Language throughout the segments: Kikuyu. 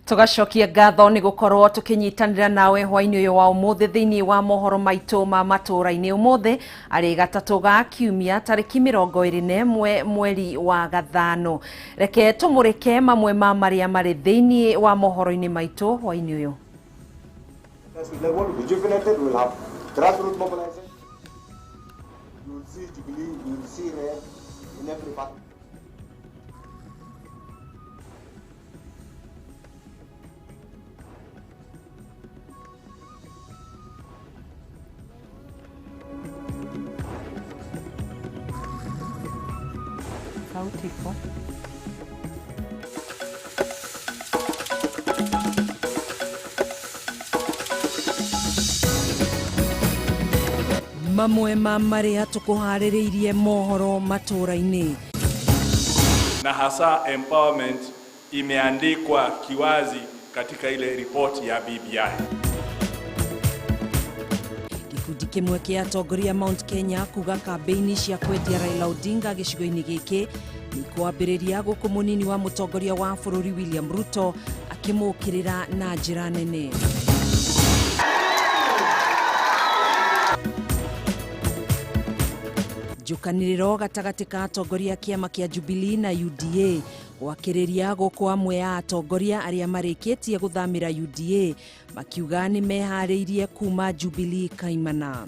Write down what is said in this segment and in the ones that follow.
Tũgacokia ngatho nĩ gũkorwo tũkĩnyitanĩra nawe hwainĩ ũyũ wa ũmũthĩ thĩinĩ wa mohoro maitũ ma matũũra-inĩ. Ũmũthĩ arĩ gatatũ ga kiumia tarĩki 21 mweri wa gathano. Reke tũmũrĩke mamwe ma marĩa marĩ thĩinĩ wa mohoro-inĩ maitũ hwainĩ ũyũ. Level rejuvenated, we'll have grassroots mobilization. You will see Jubilee, you will see red in every part. Sauti iko. Mamwe ma marĩa tũkũharĩrĩirie mohoro matũũra-inĩ. Na hasa empowerment imeandikwa kiwazi katika ile ripoti ya BBI. Gĩkundi kĩmwe kĩa atongoria Mount Kenya kuga kambĩini cia kwendia Raila Odinga gĩcigo-inĩ gĩkĩ nĩ kwambĩrĩria gũkũ mũnini wa mũtongoria wa bũrũri William Ruto akĩmũkĩrĩra na njĩra nene. Njũkanĩrĩro gatagatĩ ka atongoria a kĩama kĩa Jubilee na UDA gwakĩrĩria gũkũ amwe a atongoria arĩa marĩkĩtie gũthamĩra UDA makiuga nĩ meharĩirie kuma Jubilee kaimana.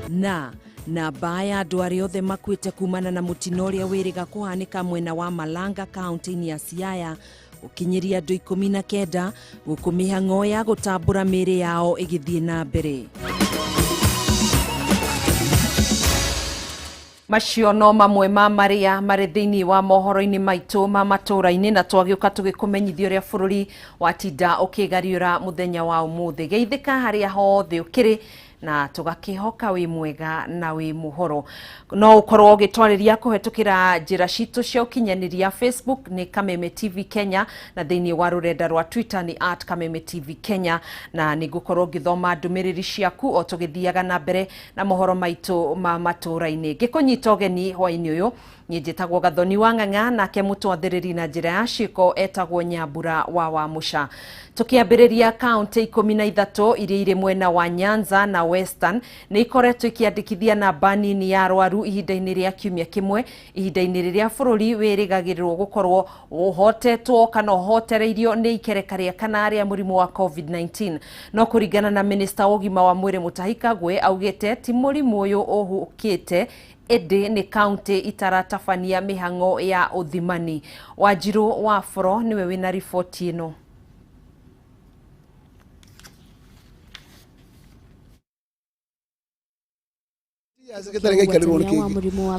Na namba ya andũ arĩa othe makuĩte kumana na mũtino ũrĩa wĩrĩga kũhanĩka mwena wa Malanga kaunti-inĩ ya Siaya gũkinyĩria andũ 19 gũkũ mĩhang'o ya gũtambũra mĩĩrĩ yao ĩgĩthiĩ na mbere. Macio no mamwe ma marĩa marĩ thĩinĩ wa mohoro-inĩ maitũ ma matũũra-inĩ, na twagĩũka tũgĩkũmenyithia ũrĩa bũrũri watinda ũkĩgariũra mũthenya wa ũmũthĩ. Geithĩka harĩa hothe ũkĩrĩ na tũgakĩhoka wĩ mwega na wĩ mũhoro. No ũkorwo ũgĩtwarĩria kũhetũkĩra njĩra citũ cia ũkinyanĩria Facebook nĩ Kameme TV Kenya na thĩinĩ wa rũrenda rwa Twitter nĩ at Kameme TV Kenya, na nĩ ngũkorwo ngĩthoma ndũmĩrĩri ciaku o tũgĩthiaga na mbere na mohoro maitũ ma matũũra-inĩ. Ngĩkũnyita ũgeni hwainĩ ũyũ, niĩ njĩtagwo Gathoni wa Ng'ang'a, nake mũtwathĩrĩri na njĩra ya ciĩko etagwo Nyambura wa Wamũca. Tũkĩambĩrĩria kaunti 13 iria irĩ mwena wa Nyanza na Western nĩ ikoretwo ikĩandĩkithia namba nini ya arwaru ihinda-inĩ rĩa kiumia kĩmwe, ihinda-inĩ rĩrĩa bũrũri wĩrĩgagĩrĩrwo gũkorwo ũhotetwo kana ũhotereirio nĩ ikereka rĩa kana rĩa mũrimũ wa COVID-19. No kũringana na minista wa ũgima wa mwĩrĩ Mutahi Kagwe augĩte ti mũrimũ ũyũ ũhũkĩte ĩndĩ nĩ kaunti itaratabania mĩhang'o ya ũthimani. Wanjirũ wa Boro nĩwe wĩna riboti ĩno.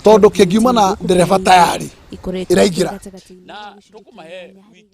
Tondũ kĩngiuma na ndereba tayari ĩraingĩra. Na tũkũmahe wiki.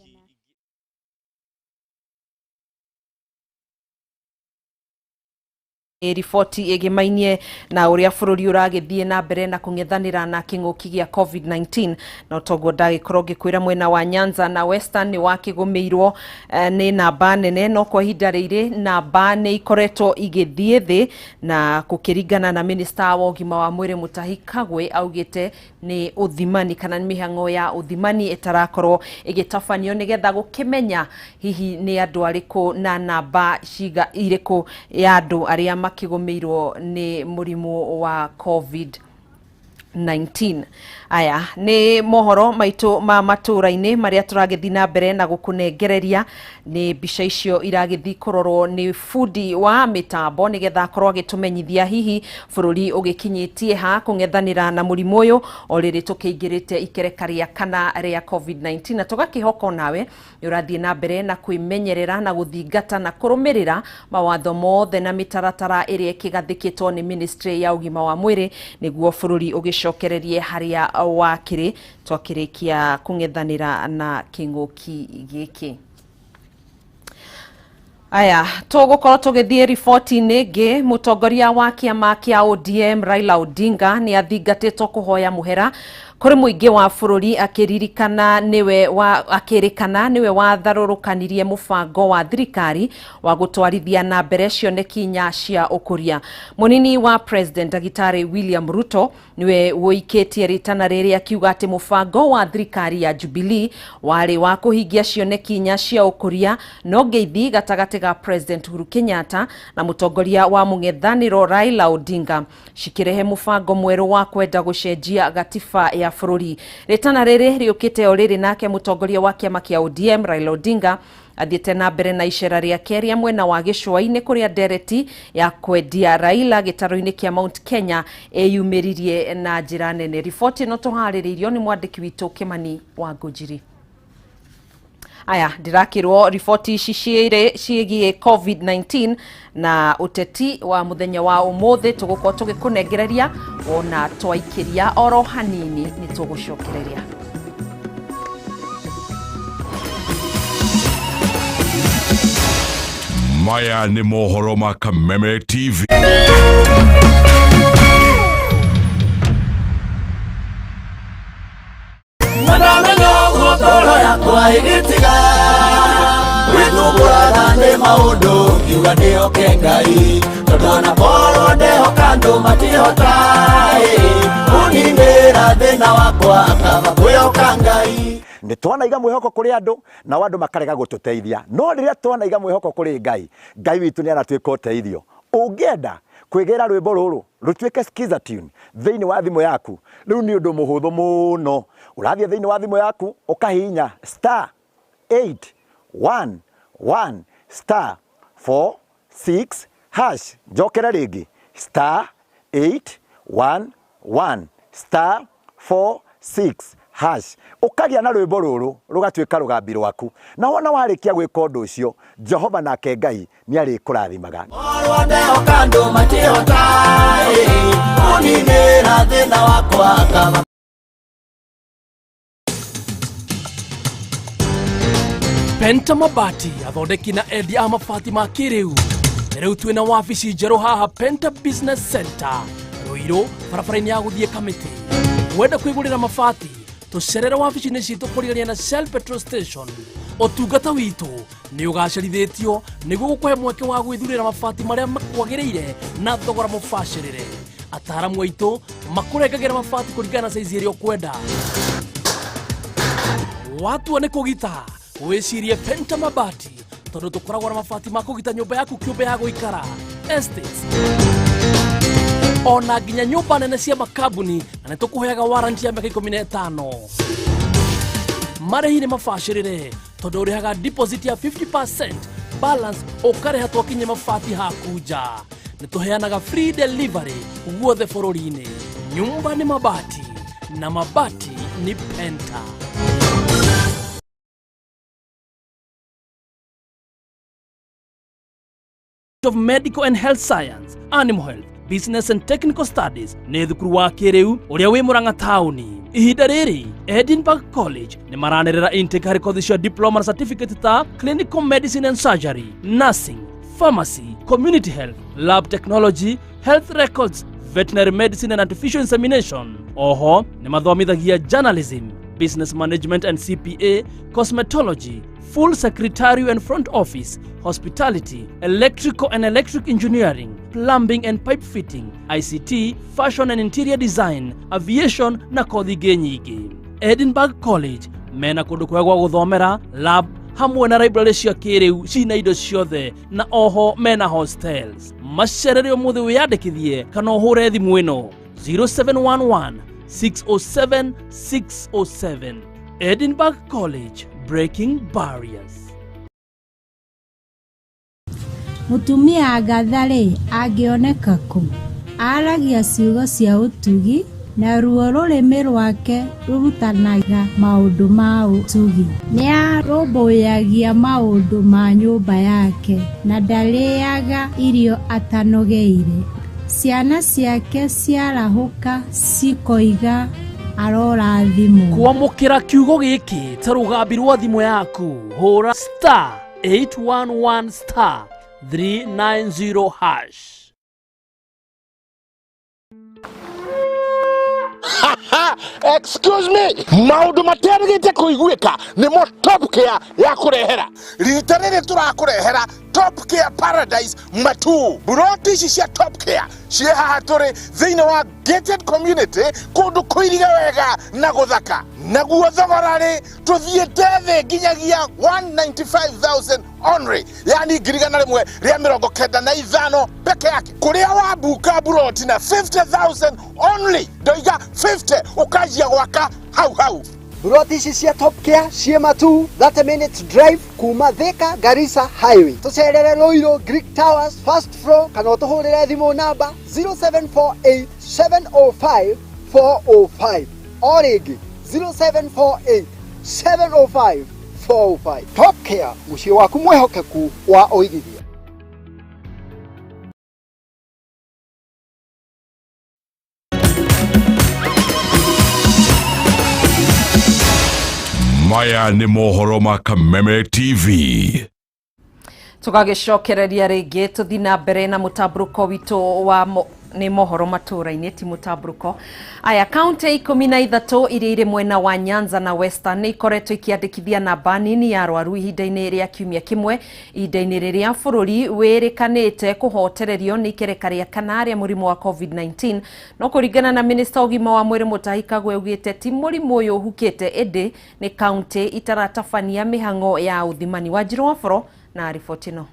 Riboti ĩgĩmainie na ũrĩa bũrũri ũragĩthiĩ na mbere na kũng'ethanĩra na kĩng'ũki gĩa COVID-19. No toguo ndagĩkorwo ngĩkwĩra mwena wa Nyanza na Western nĩ wakĩgũmĩirwo nĩ namba nene, no kwa ihinda rĩrĩ namba nĩ ikoretwo igĩthiĩ thĩ, na gũkĩringana na minista wa ũgima wa mwĩrĩ Mutahi Kagwe augĩte nĩ ũthimani kana nĩ mĩhang'o ya ũthimani ĩtarakorwo ĩgĩtabanio nĩgetha gũkĩmenya hihi nĩ andũ arĩkũ na namba ciga irĩkũ ya andũ arĩa makĩgũmĩirwo nĩ mũrimũ wa COVID-19. Aya nĩ mohoro maitũ ma matũũra-inĩ marĩa tũragĩthiĩ na mbere na gũkũnengereria. Nĩ mbica icio iragĩthiĩ kũrorwo nĩ bundi wa mĩtambo nĩgetha akorwo agĩtũmenyithia hihi bũrũri ũgĩkinyĩtie ha kũng'ethanĩra na mũrimũ ũyũ o rĩrĩ tũkĩingĩrĩte ikereka rĩa kana rĩa COVID-19, na tũgakĩhoka onawe nĩ ũrathiĩ na mbere na kwĩmenyerera na gũthingata na kũrũmĩrĩra mawatho mothe na mĩtaratara ĩrĩa ĩkĩgathĩkĩtwo nĩ ministry ya ũgima wa mwĩrĩ nĩguo bũrũri ũgĩcokererie harĩa wakĩrĩ twakĩrĩkia kũng'ethanĩra na kĩng'ũki gĩkĩ. Aya, tũgũkorwo tũgĩthiĩ riboti-inĩ ĩngĩ. Mũtongoria wa kĩama kĩa ODM Raila Odinga nĩ athingatĩtwo kũhoya mũhera Kũrĩ mũingĩ wa bũrũri akĩririkana nĩwe wa akĩrĩkana nĩwe watharũrũkanirie mũbango wa thirikari wa gũtwarithia na mbere cioneki inya cia ũkũria. Mũnini wa President Ndagĩtarĩ William Ruto niwe wũikĩtie rĩtana rĩrĩ akiuga atĩ mũbango wa thirikari ya Jubilee warĩ wa kũhingia cioneki inya cia ũkũria, no ngeithi gatagatĩ ga President Uhuru Kenyatta na mũtongoria wa mũng'ethanĩro Raila Odinga cikĩrehe mũbango mwerũ wa kwenda gũcenjia gatiba ya bũrũri. Rĩtana rĩrĩ rĩũkĩte o rĩrĩ nake mũtongoria wa kĩama kĩa ODM Raila Odinga athiĩte na mbere na icera rĩake rĩa mwena wa gĩcũa-inĩ kũrĩa ndereti ya kwendia Raila gĩtaro-inĩ kĩa Mount Kenya ĩyumĩririe na njĩra nene. Riboti ĩno tũharĩrĩirio nĩ mwandĩki witũ Kimani wa Ngũnjiri. Aya, ndirakĩrwo riboti ici ciĩgiĩ COVID-19 na ũteti wa mũthenya wa ũmũthĩ tũgũkorwo tũgĩkũnengereria wona twaikĩria oro hanini nĩ tũgũcokereria. Maya nĩ mohoro ma Kameme TV. Ndamenya ũguo ngoro yakwa ĩgĩtiga gwĩthumbũraga nĩ maũndũ, ngiuga ndĩhoke Ngai, tondũ ona korwo ndehoka andũ matihota kũninĩra thĩna wakwa, kaba kwĩhoka Ngai. Nĩ twanaiga mwĩhoko kũrĩ andũ nao andũ makarega gũtũteithia, no rĩrĩa twanaiga mwĩhoko kũrĩ Ngai, Ngai witũ nĩ aratuĩka ũteithio. Ũngĩenda kwĩgĩra rwĩmbo rũrũ rũtuĩke skiza tune thĩinĩ wa thimũ yaku, rĩu nĩ ũndũ mũhũthũ mũno. Ũrathiĩ thĩinĩ wa thimũ yaku ũkahihinya star 811 star 46 hash. Njokere rĩngĩ, star 811 star 46 hash, ũkagĩa na rwĩmbo rũrũ rũgatuĩka rũgambi rwaku, na wona warĩkia gwĩka ũndũ ũcio, Jehova nake Ngai nĩ arĩkũrathimaga. Korwo ndehoka andũ matihota kũninĩra thĩna wakwa, kaba. Penta Mabati, athondeki na endia a mabati ma kĩrĩu. Rĩu twĩna wabici njerũ haha Penta Business Center, Ruiru, barabara-inĩ ya gũthiĩ Kamĩtĩ. Wenda kwĩgũrĩra mabati, tũcerere wabici-inĩ citũ kũrigania na Shell Petrol Station. Ũtungata witũ nĩ ũgacerithĩtio nĩguo gũkũhe mweke wa gwĩthurĩra mabati marĩa makwagĩrĩire na thogora mũbacĩrĩre. Ataaramu aitũ makũrengagĩra mabati kũringana na saizi ĩrĩa ũkwenda. Watua nĩ kũgita, wĩcirie Penta Mabati, tondũ tũkoragwo na mabati ma kũgita nyũmba yaku kĩũmbe ya gũikara, estates, ona nginya nyũmba nene cia makambuni, na nĩ tũkũheaga warranty ya mĩaka 15. Marĩhi nĩ mabacĩrĩre tondũ ũrĩhaga deposit ya 50%, balance ũkarĩha twakinyia mabati haku nja. Nĩ tũheanaga free delivery guothe bũrũri-inĩ. Nyumba nĩ mabati na mabati ni Penta. Of Medical and Health Science, Animal Health, Business and Technical Studies nĩ thukuru wa kĩrĩu ũrĩa wĩ Murang'a taũni. Ihinda rĩrĩ Edinburgh College nĩ maranĩrĩra intake harĩ kothi cia diploma na certificate ta Clinical Medicine and Surgery, Nursing, Pharmacy, Community Health, Lab Technology, Health Records, Veterinary Medicine and Artificial Insemination. Oho nĩ mathomithagia Journalism, Business Management and CPA, Cosmetology, Full Secretarial and Front Office, Hospitality, Electrical and Electric Engineering, Plumbing and Pipe Fitting, ICT, Fashion and Interior Design, Aviation na kothi ingĩ nyingĩ. Edinburgh College mena kũndũ kwega gwa gũthomera, lab hamwe na library cia kĩrĩu cina indo ciothe, na oho mena hostels. Macerere ũmũthĩ wĩyandĩkithie kana ũhũre thimũ ĩno 0711 607 607. Edinburgh College, breaking barriers. Mũtumia Agatha-rĩ, angĩoneka kũ? Aaragia ciugo cia ũtugi, naruo rũrĩmĩ rwake rũrutanaga maũndũ ma ũtugi. Nĩarũmbũyagia maũndũ ma nyũmba yake, na ndarĩĩaga irio atanogeire. Ciana ciake ciarahũka cikoiga arorathimwo. Kwamũkĩra kiugo gĩkĩ ta rũgambi rwa thimũ yaku, hũra star 811 star 390 hash. Excuse me, maundu materigite kuiguika nimo Top Care ya kurehera. Rita riri turakurehera Top Care Paradise Matu. Buroti ici cia Top Care ciĩ haha tũrĩ thĩinĩ wa gated community kũndũ kũirige wega na gũthaka. Naguo thogora rĩ tũthiĩte thĩ nginyagia 195,000 only, yani 195,000 peke yake. Kũrĩa wabuka buroti na 50,000 only, ndoiga 50 ũkanjia gwaka hau hau. Buroti ici cia Top Care ciĩ Matu, 30 minutes drive kuma Thika Garissa Highway. Tũcerere Ruiru Greek Towers first floor kana ũtũhũrĩre thimũ namba 0748 705 405. O rĩngĩ 0748 705 405. Top Care, mũciĩ waku mwĩhokeku wa ũigithia. Maya nĩ mohoro ma Kameme TV. Tũgagĩcokereria rĩngĩ tũthiĩ na mbere na mũtambũrũko witũ wa nĩ mohoro matũra-inĩ ti mũtambũrũko. Aya, kaunti 13 iria irĩ mwena wa Nyanza na Western nĩ ikoretwo ikĩandĩkithia namba nini ya arwaru ihinda-inĩ rĩa kiumia kĩmwe, ihinda-inĩ rĩrĩa bũrũri wĩrĩkanĩte kũhotererio nĩ ikereka rĩa kana rĩa mũrimũ wa COVID-19. No kũringana na minista ũgima wa mwĩrĩ Mutahi Kagwe augĩte ti mũrimũ ũyũ ũhukĩte, ĩndĩ nĩ kaunti itaratabania mĩhang'o ya ũthimani. Wanjirũ wa Boro na riboti ĩno.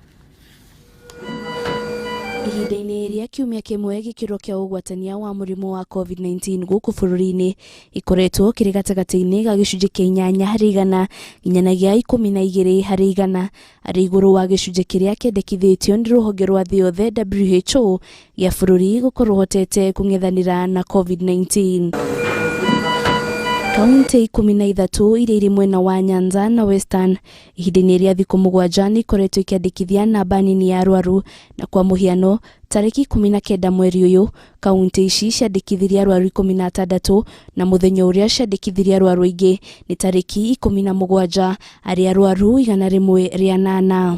Ihinda-inĩ rĩa kiumia kĩmwe gĩkĩro kĩa ũgwatania wa mũrimũ wa COVID-19 gũkũ bũrũri-inĩ ikoretwo kĩrĩ gatagatĩ-inĩ ga gĩcunjĩ kĩa 8 harĩ igana nginyanagia 12 harĩ igana, arĩ igũrũ wa gĩcunjĩ kĩrĩa kĩendekithĩtio nĩ rũhonge rwa thĩ yothe WHO gĩa bũrũri gũkorwo ũhotete kũng'ethanĩra na COVID-19. Kaunti 13 iria irĩ mwena wa Nyanza na Western ihinda-inĩ rĩa thikũ 7 nĩ ikoretwo ikĩandĩkithia namba nini ya arwaru, na kwa mũhiano tarĩki 19 mweri ũyũ kaunti ici ciandĩkithirie arwaru 16 na mũthenya ũrĩa ciandĩkithirie arwaru aingĩ nĩ tarĩki 17 arĩ arwaru 108.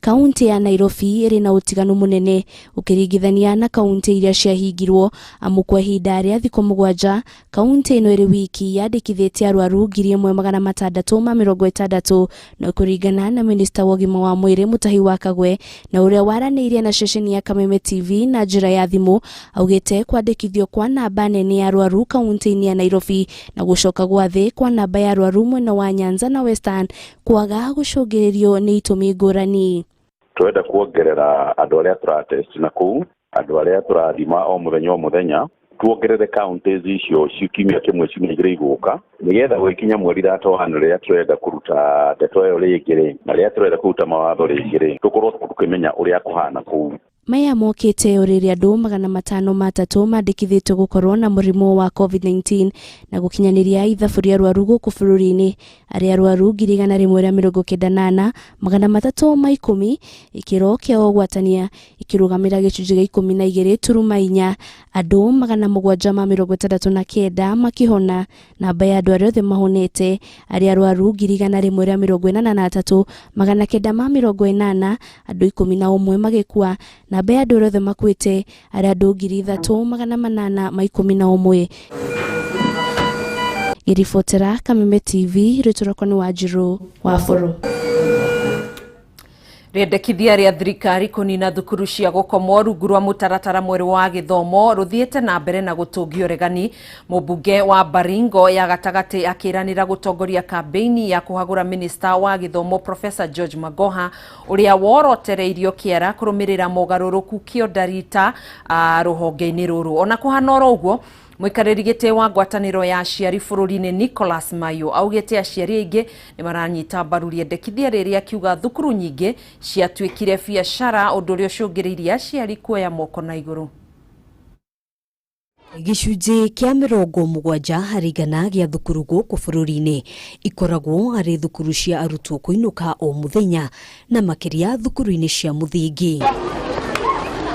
Kaunti ya Nairobi ĩrĩ na ũtiganu mũnene ũkĩringithania na kaunti iria ciahingirwo, amu kwa ihinda rĩa thikũ 7 kaunti ĩno ĩrĩ wiki yandĩkithĩtie arwaru 1660, na kũringana na minista wa ũgima wa mwĩrĩ Mutahi wa Kagwe na ũrĩa waranĩirie na ceceni ya Kameme TV na njĩra ya thimũ, augĩte kwandĩkithio kwa namba nene ya arwaru kaunti-inĩ ya Nairobi na gũcoka gwa thĩ kwa namba ya arwaru mwena wa Nyanza na Western kwaga gũcũngĩrĩrio nĩ itũmi ngũrani. Turenda kuongerera andũ arĩa tũratest na kũu, andũ arĩa tũrathima o mũthenya o mũthenya, tuongerere counties icio cikiumia kĩmwe ciumia igĩrĩ igũka, nĩgetha gũgĩkinya mweri 31 rĩrĩa tũrenda kũruta ndeto ĩyo rĩngĩ rĩ, na rĩrĩa tũrenda kũruta mawatho rĩngĩ rĩ, tũkorwo tũkĩmenya ũrĩa kũhana kũu. Maya mokĩte o rĩrĩa andũ 503 mandĩkithĩtio gũkorwo na mũrimũ wa COVID-19 na gũkinyanĩria ithabu rĩa arwaru gũkũ bũrũri-inĩ, arĩa arwaru 194,310, ikĩro kĩa ũgwatania ikĩrũgamĩra gĩcunjĩ gĩa 12.4, andũ 769 makĩhona, namba ya andũ arĩa othe mahonete arĩa arwaru 183,980, andũ 11 magĩkua, namba ya andũ arĩa othe makuĩte arĩa andũ 3,811. Ngĩribotera Kameme TV, rĩtwa rĩakwa nĩ Wanjirũ wa Boro. Rĩendekithia rĩa thirikari kũnina thukuru cia gũkomwo rungu rwa mũtaratara mwerũ wa gĩthomo rũthiĩte na mbere na gũtũngio ũregani. Mũmbunge wa Baringo ya gatagatĩ akĩranĩra gũtongoria kambĩini ya kũhagũra minista wa gĩthomo Professor George Magoha ũrĩa worotereirio kĩara kũrũmĩrĩra mogarũrũku kĩondarita rũhonge-inĩ rũrũ. Ona kũhana oro ũguo, mũikarĩri gĩtĩ wa ngwatanĩro ya aciari bũrũri-inĩ Nicholas Mayo augĩte aciari aingĩ nĩ maranyita mbaru rĩendekithia rĩrĩa akiuga thukuru nyingĩ ciatuĩkire biacara, ũndũ ũrĩa ũcũngĩrĩirie aciari kuoya moko na igũrũ. Gĩcunjĩ kĩa 70 harĩ igana gĩa thukuru gũkũ bũrũri-inĩ ikoragwo arĩ thukuru cia arutwo kũinũka o mũthenya, na makĩria thukuru-inĩ cia mũthingi.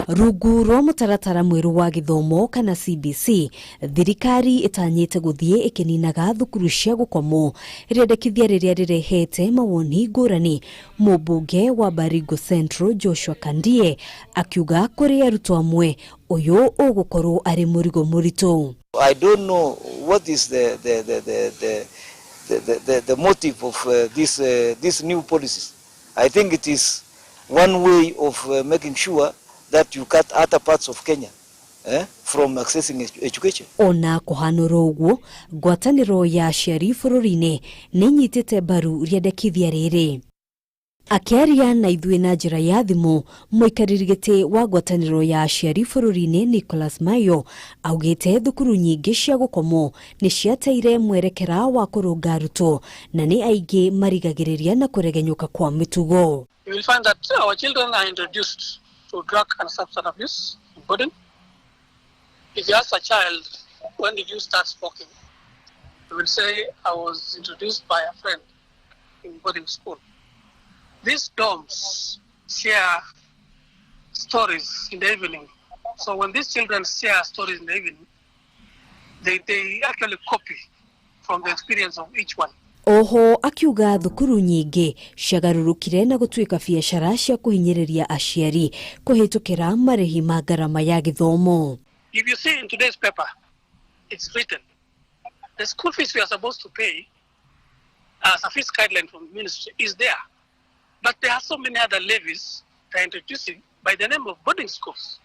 Rungu rwa mũtaratara mwerũ wa gĩthomo kana CBC, thirikari ĩtanyĩte gũthiĩ ĩkĩninaga thukuru cia gũkomwo, rĩendekithia rĩrĩa rĩrehete mawoni ngũrani. Mũmbunge wa Baringo Central Joshua Kandie akiuga kũrĩ arutwo amwe ũyũ ũgũkorwo arĩ mũrigo mũritũ. I don't know what is the motive of these new policies. I think it is one way of making sure that you cut other parts of Kenya from accessing education. Ona kuhanũra ũguo, ngwatanĩro ya aciari bũrũri-inĩ nĩ ĩnyitĩte mbaru rĩendekithia rĩrĩ. Akĩaria na ithuĩ na njĩra ya thimũ, mũikarĩri gĩtĩ wa ngwatanĩro ya aciari bũrũri-inĩ Nicholas Mayo augĩte thukuru nyingĩ cia gũkomwo nĩ ciateire mwerekera wa kũrũnga arutwo na nĩ aingĩ marigagĩrĩria na kũregenyũka kwa mĩtugo. You will find that our children are introduced to drug and substance abuse in boarding. If you ask a child, when did you start smoking? They will say, I was introduced by a friend in boarding school. These dorms share stories in the evening. So when these children share stories in the evening, they actually copy from the experience of each one. Oho akiuga thukuru nyingĩ ciagarũrũkire na gũtuĩka biacara cia kũhinyĩrĩria aciari kũhĩtũkĩra marĩhi ma ngarama ya gĩthomo. If you see in today's paper, it's written, the school fees we are supposed to pay as a fees guideline from the ministry is there. But there are so many other levies they are introducing by the name of boarding schools.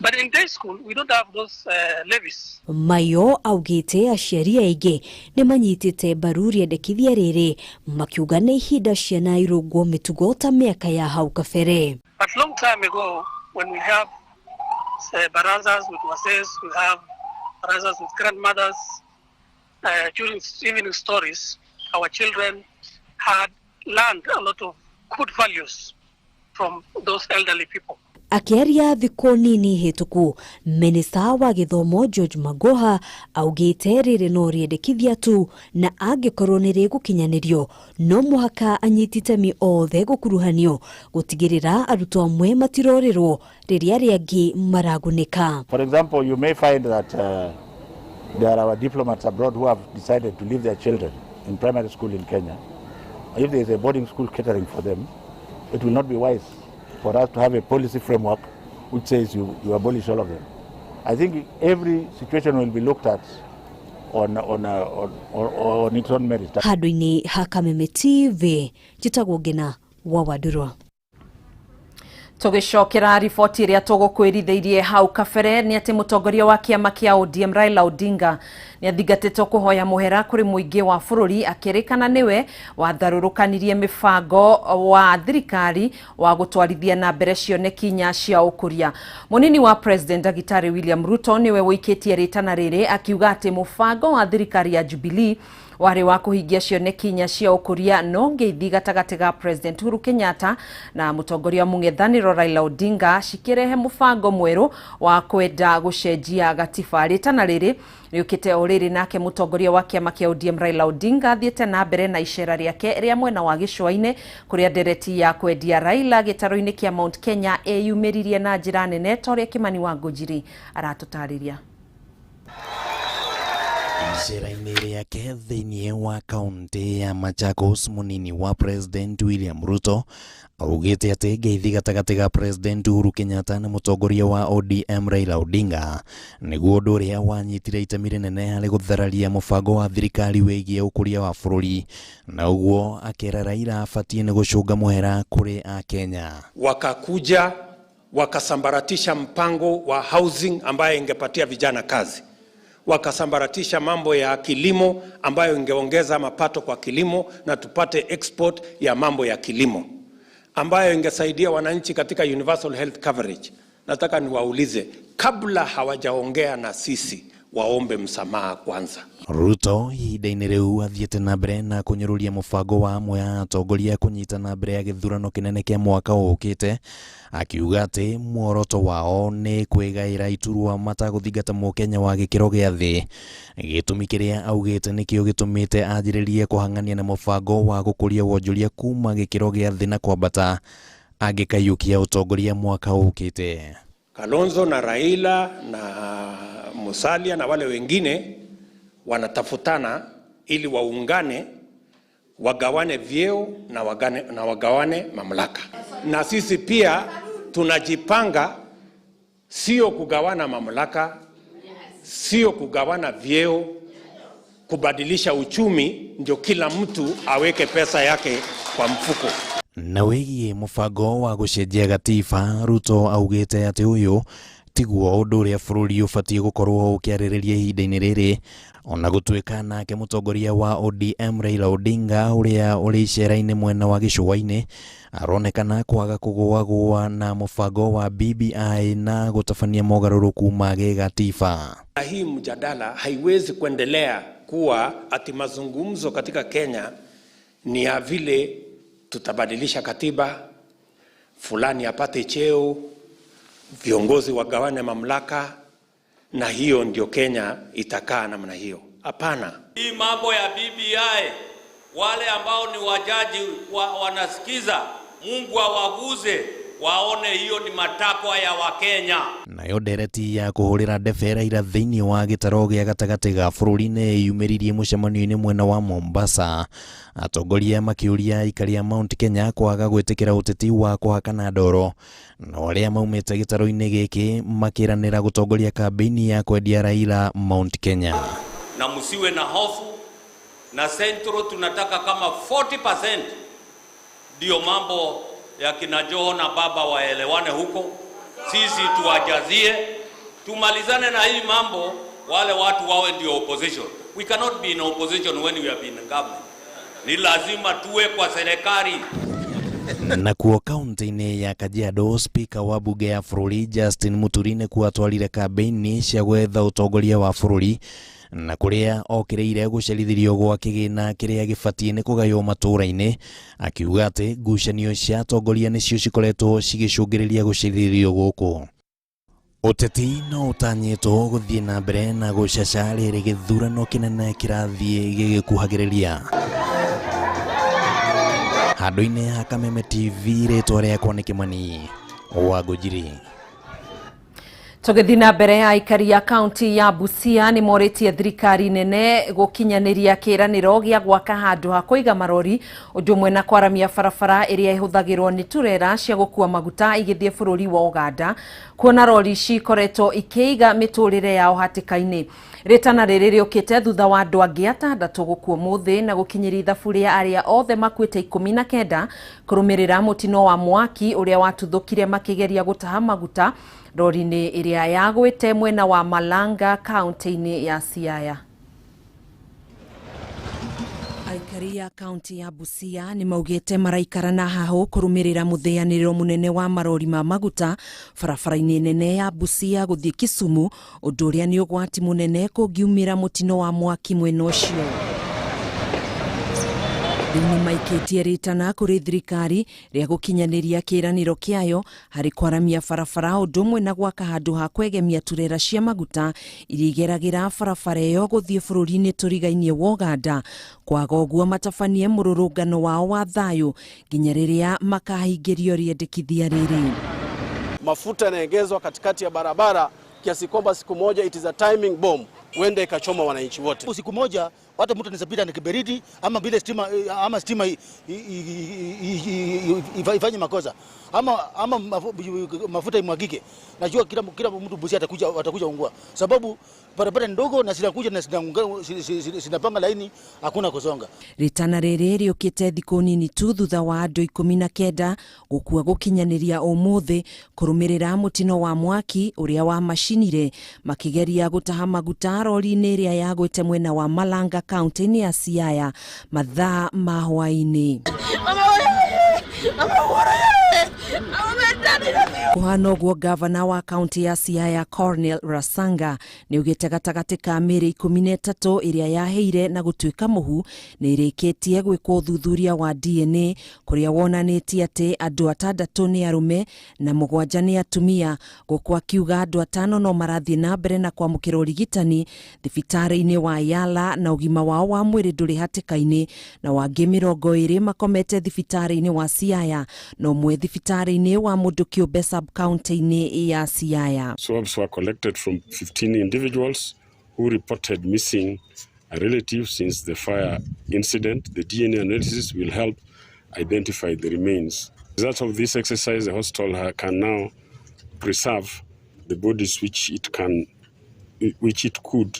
But in day school, we don't have those levies. Mayo augĩte aciari aingĩ nĩ manyitĩte mbaru rĩendekithia rĩrĩ makiuga nĩ ihinda ciana irũngwo mĩtugo ta mĩaka ya hau kabere. But long time ago, when we have barazas with wazees, we have barazas with grandmothers, during evening stories, our children had learned a lot of good values from those elderly people. Akĩaria thikũ nini hĩtũku, minista wa gĩthomo George Magoha augĩte rĩrĩ no rĩendekithia tu na angĩkorwo nĩ rĩgũkinyanĩrio no mũhaka anyiti itemi othe gũkuruhanio gũtigĩrĩra arutwo amwe matirorĩrwo rĩrĩa arĩa angĩ maragunĩka. For example, you may find that there are our diplomats abroad who have decided to leave their children in primary school in Kenya. If there is a boarding school catering for them, it will not be wise for us to have a policy framework which says you abolish all of them. I think every situation will be looked at on its own merit. Handũ-inĩ ha Kameme TV, njĩtagwo Ngina wa Wandurwa. Tũgĩcokera riboti ĩrĩa tũgũkwĩrithĩirie hau kabere nĩ atĩ mũtongoria wa kĩama kĩa ODM Raila Odinga nĩ athingatĩtwo kũhoya mũhera kũrĩ mũingĩ wa bũrũri akĩrĩkana nĩwe watharũrũkanirie mĩbango wa thirikari wa gũtwarithia na mbere cioneki inya cia ũkũria. Mũnini wa President Ndagĩtarĩ William Ruto nĩwe wũikĩtie rĩtana rĩrĩ akiuga atĩ mũbango wa thirikari ya Jubilee warĩ wa kũhingia cioneki inya cia ũkũria no ngeithi gatagatĩ ga President Uhuru Kenyatta na mũtongoria mũng'ethanĩro Raila Odinga cikĩrehe mũbango mwerũ wa kwenda gũcenjia gatiba. Rĩtana rĩrĩ rĩũkĩte o rĩrĩ nake mũtongoria wa kĩama kĩa ODM Raila Odinga athiĩte na mbere na icera rĩake rĩa mwena wa gĩcũa-inĩ kũrĩa ndereti ya kwendia Raila gĩtarũ-inĩ kĩa Mount Kenya ĩyumĩririe na njĩra nene ta ũrĩa Kimani wa Ngũnjiri aratũtarĩria. Icera-inĩ rĩake thĩinĩ wa kaunti ya Machakos, mũnini wa President William Ruto augĩte atĩ ngeithi gatagatĩ ga President Uhuru Kenyatta na mũtongoria wa ODM Raila Odinga nĩguo ũndũ ũrĩa wanyitire itemi rĩnene harĩ gũthararia mũbango wa thirikari wĩgiĩ ũkũria wa bũrũri, na ũguo akera Raila abatiĩ nĩ gũcũnga mũhera kũrĩ Akenya. Wakakuja wakasambaratisha mpango wa housing ambaye ingepatia vijana kazi, wakasambaratisha mambo ya kilimo ambayo ingeongeza mapato kwa kilimo na tupate export ya mambo ya kilimo ambayo ingesaidia wananchi katika universal health coverage. Nataka niwaulize, kabla hawajaongea na sisi, waombe msamaha kwanza. Ruto ihinda-inĩ rĩu athiĩte na mbere na kũnyũrũria mũbango wa amwe a atongoria kũnyitana mbere ya gĩthurano kĩnene kĩa mwaka ũkĩte, akiuga atĩ muoroto wao nĩ kwĩgaĩra iturwa matagũthingata mũkenya wa gĩkĩro gĩa thĩ. Gĩtũmi kĩrĩa augĩte nĩkĩo gĩtũmĩte anjĩrĩrie kũhang'ania na mũbango wa gũkũria wonjoria kuma gĩkĩro gĩa thĩ na kwambata angĩkaiyũkia ũtongoria mwaka ũkĩte. Kalonzo na Raila na Musalia na wale wengine wanatafutana ili waungane, wagawane vyeo na wagawane mamlaka. Na sisi pia tunajipanga, sio kugawana mamlaka, Sio kugawana vyeo, kubadilisha uchumi ndio kila mtu aweke pesa yake kwa mfuko. Na wĩgiĩ mũbango wa gũcenjia gatiba, Ruto augĩte atĩ ũyũ tiguo ũndũ ũrĩa bũrũri ũbatiĩ gũkorwo ũkĩarĩrĩria ihinda-inĩ rĩrĩ, ona gũtuĩka nake mũtongoria wa ODM Raila Odinga ũrĩa ũrĩ icera-inĩ mwena wa gĩcũa-inĩ aronekana kwaga kũgũagũa na mũbango wa BBI na gũtabania mogarũrũku ma gĩgatiba. Na hii mjadala haiwezi kuendelea kuwa ati mazungumzo katika Kenya ni ya vile tutabadilisha katiba, fulani apate cheo, viongozi wagawane mamlaka, na hiyo ndio Kenya itakaa namna hiyo. Hapana. Hii mambo ya BBI, wale ambao ni wajaji wanasikiza, Mungu awaguze waone hiyo ni matakwa ya Wakenya. Nayo ndereti ya kũhũrĩra ndebe Raila thĩinĩ wa gĩtaro gĩa gatagatĩ ga bũrũri nĩ yumĩririe mũcemanio-inĩ mwena wa Mombasa, atongoria makĩũria aikari a Mount Kenya kwaga gwĩtĩkĩra ũteti wa kũhakana ndoro, na arĩa maumĩte gĩtaro-inĩ gĩkĩ makĩranĩra gũtongoria kambĩini ya kwendia Raila Mount Kenya. Na msiwe na hofu, na Central tunataka kama 40% ndio mambo ya kina Joho na baba waelewane huko, sisi tuwajazie, tumalizane na hii mambo, wale watu wawe ndio opposition. We cannot be in opposition when we have been in government. Ni lazima tuwe kwa serikali. Na kuo kaunti-inĩ ya Kajiado, spika wa bunge ya bũrũri Justin Muturi nĩkuo atwarire kambĩini cia gwetha ũtongoria wa bũrũri, na kũrĩa okĩrĩire gũcerithirio gwa kĩgĩna kĩrĩa gĩbatiĩ nĩ kũgaywo matũũra-inĩ, akiuga atĩ ngucanio cia atongoria nĩcio cikoretwo cigĩcũngĩrĩria gũcerithirio gũkũ. Ũteti no ũtanyĩtwo gũthiĩ na mbere na gũcaca rĩrĩ gĩthurano kĩnene kĩrathiĩ gĩgĩkuhagĩrĩria. Handũ-inĩ ha Kameme TV, rĩtwa rĩakwa nĩ Kĩmani wa Ngũnjiri. Tũgĩthiĩ na mbere, aikari a kaunti ya Busia nĩ morĩtie thirikari nene gũkinyanĩria kĩĩranĩro gĩa gwaka handũ ha kũiga marori ũndũ ũmwe na kwaramia barabara ĩrĩa ĩhũthagĩrwo nĩ turera cia gũkua maguta igĩthiĩ bũrũri wa Uganda, kuona rori ici ikoretwo ikĩiga mĩtũrĩre yao hatĩka-inĩ. Rĩtana rĩrĩ rĩũkĩte thutha wa andũ angĩ atandatũ gũkua ũmũthĩ na gũkinyĩria ithabu rĩa arĩa othe makuĩte 19 kũrũmĩrĩra mũtino wa mwaki ũrĩa watuthũkire makĩgeria gũtaha maguta rori-inĩ ĩrĩa yagwĩte mwena wa Malanga kaunti-inĩ ya Siaya. Aikari ya kaunti ya Busia nĩ maugĩte maraikara na hahũ kũrũmĩrĩra mũthĩanĩrĩro mũnene wa marori ma maguta barabara-inĩ nene ya Busia gũthiĩ Kisumu, ũndũ ũrĩa nĩ ũgwati mũnene kũngiumĩra mũtino wa mwaki mwena ũcio. Rĩu nĩ maikĩtie rĩtana kũrĩ thirikari rĩa gũkinyanĩria kĩĩranĩro kĩayo harĩ kwaramia barabara ũndũ ũmwe na gwaka handũ ha kwegemia turera cia maguta iria igeragĩra barabara ĩyo gũthiĩ bũrũri-inĩ tũrigainie wa Uganda, kwaga ũguo matabanie mũrũrũngano wao wa thayũ nginya rĩrĩa makahingĩrio rĩendekithia rĩrĩ. Mafuta yanaongezwa katikati ya barabara kiasi kwamba siku moja it is a timing bomb huenda ikachoma wananchi wote. Siku moja hata mtu anaweza na kiberiti ama bila stima, ama stima ifanye makosa ama mafuta imwagike. Najua kila mtu Busia atakuja ungua, sababu barabara ndogo na zinakuja na zinapanga laini, hakuna kusonga. Ritana rĩrĩ rĩũkĩte thikũ nini tu thutha wa andũ 19 gũkua gũkinyanĩria ũmũthĩ kũrũmĩrĩra mũtino wa mwaki ũrĩa wamacinire makĩgeria gũtaha maguta rori-inĩ ĩrĩa yagwĩte mwena wa Malanga kaunti-inĩ ya Siaya mathaa ma hwaĩ-inĩ. Kũhana ũguo, gavana wa kaunti ya Siaya Cornel Rasanga nĩaugĩte gatagatĩ ka mĩĩrĩ 13 ĩrĩa yaheire na gũtuĩka mũhu nĩ ĩrĩkĩtie gwĩkwo ũthuthuria wa DNA kũrĩa wonanĩtie atĩ andũ 6 nĩ arũme na 7 nĩ atumia, gũkũ akiuga andũ 5 no marathiĩ na mbere na kwamũkĩra ũrigitani thibitarĩ-inĩ wa Yala na ũgima wao wa mwĩrĩ ndũrĩ hatĩka-inĩ, na wangĩ 20 makomete thibitarĩ-inĩ wa Siaya na ũmwe thibitarĩ-inĩ wa mũndũ kĩũmbe sub-county-inĩ ya Siaya. Swabs were collected from 15 individuals who reported missing a relative since the fire incident. The DNA analysis will help identify the remains. Result of this exercise, the hospital can now preserve the bodies which it can which it could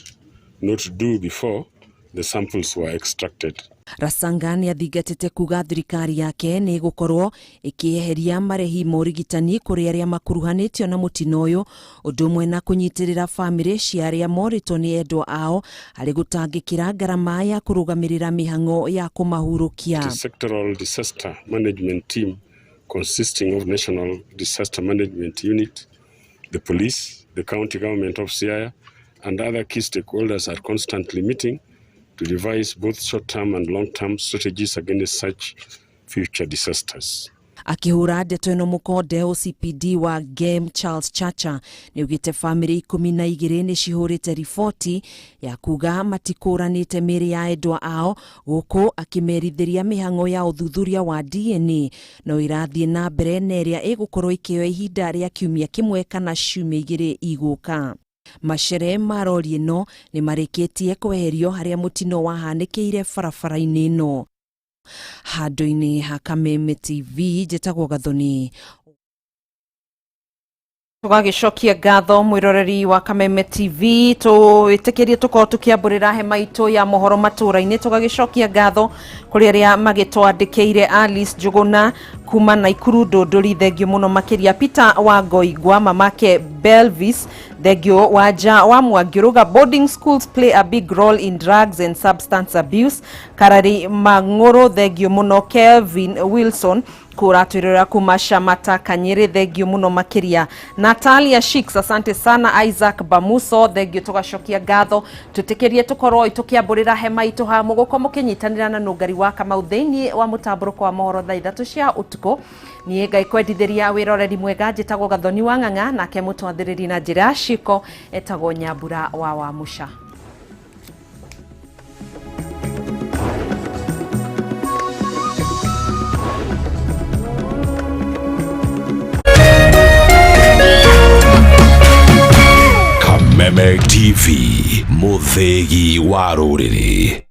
not do before the samples were extracted. Rasanga nĩ athingatĩte kuga thirikari yake nĩ ĩgũkorwo ĩkĩeheria marĩhi ma ũrigitani kũrĩ arĩa makuruhanĩtio na mũtino ũyũ, ũndũ ũmwe na kũnyitĩrĩra bamĩrĩ cia arĩa morĩtwo nĩ endwa ao harĩ gũtangĩkĩra ngarama ya kũrũgamĩrĩra mĩhang'o ya kũmahurũkia. The sectoral disaster management team consisting of National Disaster Management Unit, the police, the county government of Siaya, and other key stakeholders are constantly meeting to devise both short-term and long-term strategies against such future disasters. Akĩhũra ndeto ĩno mũkonde, OCPD wa Gem Charles Chacha nĩaugĩte bamĩrĩ 12 nĩ cihũrĩte riboti ya kuga matikũranĩte mĩĩrĩ ya endwa ao, gũkũ akĩmerithĩria mĩhang'o ya ũthuthuria wa DNA no ĩrathiĩ na mbere na ĩrĩa ĩgũkorwo ĩkĩoya ihinda rĩa kiumia kĩmwe kana ciumia 2 igũka. Macere ma rori ĩno nĩ marĩkĩtie kweherio harĩa mũtino wahanĩkĩire barabara-inĩ ĩno. Handũ-inĩ ha Kameme TV, njĩtagwo Gathoni. Tũgagĩcokia ngatho mwĩroreri wa Kameme TV, tũĩtĩkĩrie tũkorwo tũkĩambũrĩra hema itũ ya mohoro matũra-inĩ. Tũgagĩcokia ngatho kũrĩ arĩa magĩtwandĩkĩire, Alice Njũgũna kuma Naikuru Ndũndũri, thengio mũno makĩria. Peter wa Ngoigwa, mamake Belvis, thengio. Wanja wa Mwangiũrũga, boarding schools play a big role in drugs and substance abuse. Karari Mang'ũrũ, thengio mũno. Kelvin Wilson kũratwĩrĩra kuma Shamata Kanyĩrĩ, thengio mũno makĩria. Natalia Shix, asante sana. Isaac Bamuso, thengio. Tũgacokia ngatho, twĩtĩkĩrie tũkorwo tũkĩambũrĩra hema itũ ha mũgũkorwo mũkĩnyitanĩra na Nũngari wa Kamau thĩinĩ wa mũtambũrũko wa mohoro thaa 3 cia ũtukũ. Niĩ Ngai kwendithĩria wĩroreri mwega, njĩtagwo Gathoni wa Ng'ang'a, nake mũtwathĩrĩri na njĩra ya ciko etagwo Nyambura wa Wamuca. Kameme TV, mũthĩgi wa rũrĩrĩ.